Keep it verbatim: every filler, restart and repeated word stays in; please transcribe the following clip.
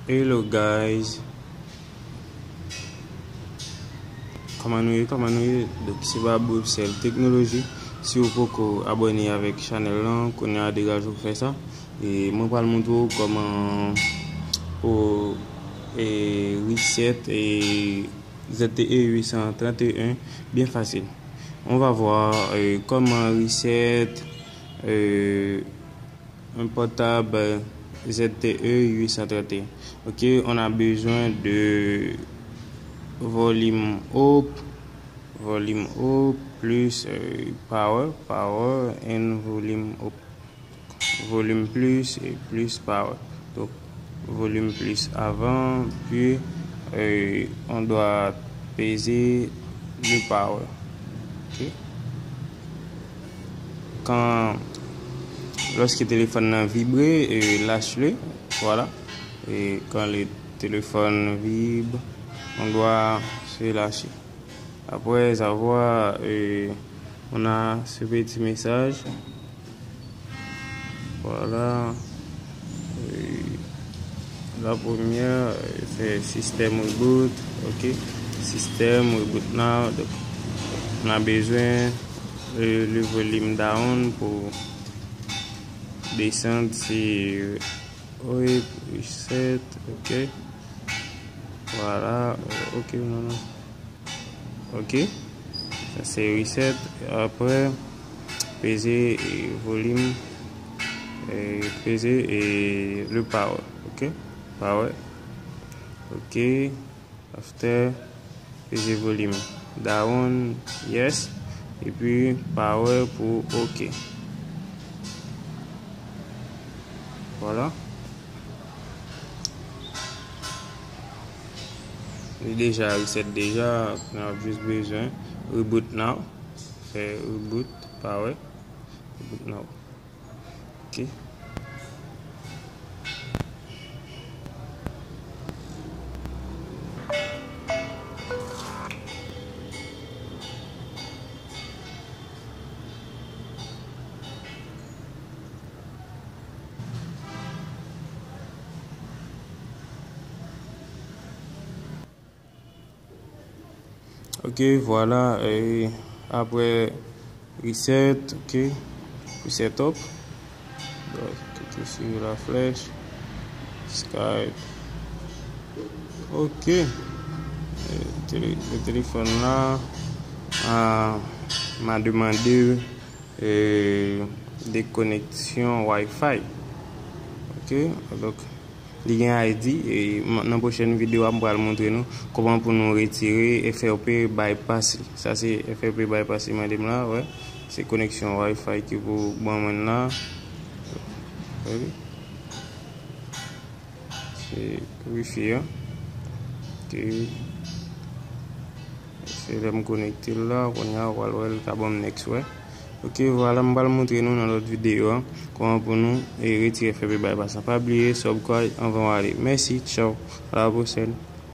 Hello guys. Kòman nou ye? Kòman nou ye? Donk se Babou Officiel Technology. Si w poko abòne avèk chanèl lan, kounye a degaje w fè sa. E mwen pral montre w kòman pou e, reset e, Z T E uit san trant e en byen fasil. On va voir euh, comment reset euh, un portable Z T E uit san trant e en. Ok, on a besoin de volume up, volume up plus euh, power, power and volume up. Volume plus et plus power. Donc, volume plus avant, puis euh, on doit peser le power. Ok. Quand, lorsque le téléphone vibre, euh, lâche-le. Voilà. Et quand le téléphone vibre, on doit se lâcher. Après avoir, euh, on a ce petit message. Voilà. Euh, la première, euh, c'est système reboot. Ok. Système reboot now. Donc, on a besoin euh, le volume down pour descendre sur oui, reset. Ok. Voilà. Euh, ok, non, non. Ok. Sa se reset. Apre, peze e, volume. E, peze e, le power. Ok. Power. Ok. After, peze volume. Down, yes. Epi power pou ok. Voilà. Li deja reset deja, n ap jis bezwen reboot now. Fè reboot, power. Reboot now. Ok. Ok, vwala, e, apre reset, ok, pou setup. Donk, klike sou la flèch, Skype. Ok. E, tele, le telefòn la, a, m a demande, e, de koneksyon Wi-Fi. Ok, donk, li gen I D, e m, nan pwochèn videyo a, m pral montre nou kòman pou nou retire F R P bypass li. Sa se F R P bypass li mande m la, wè. Se koneksyon Wi-Fi ki pou ban mwen la. Wè. Se Wi-Fi an. Ok. Se lè m konekte l la, kounye a, w pral wè l ka ban m next, wè. Ok, vwala, m pral montre nou nan lòt videyo a, kòman pou nou, e, retire F R P bypass la. Pa bliye, subscribe anvan w ale. Mèsi, tchaw, a la pwochèn.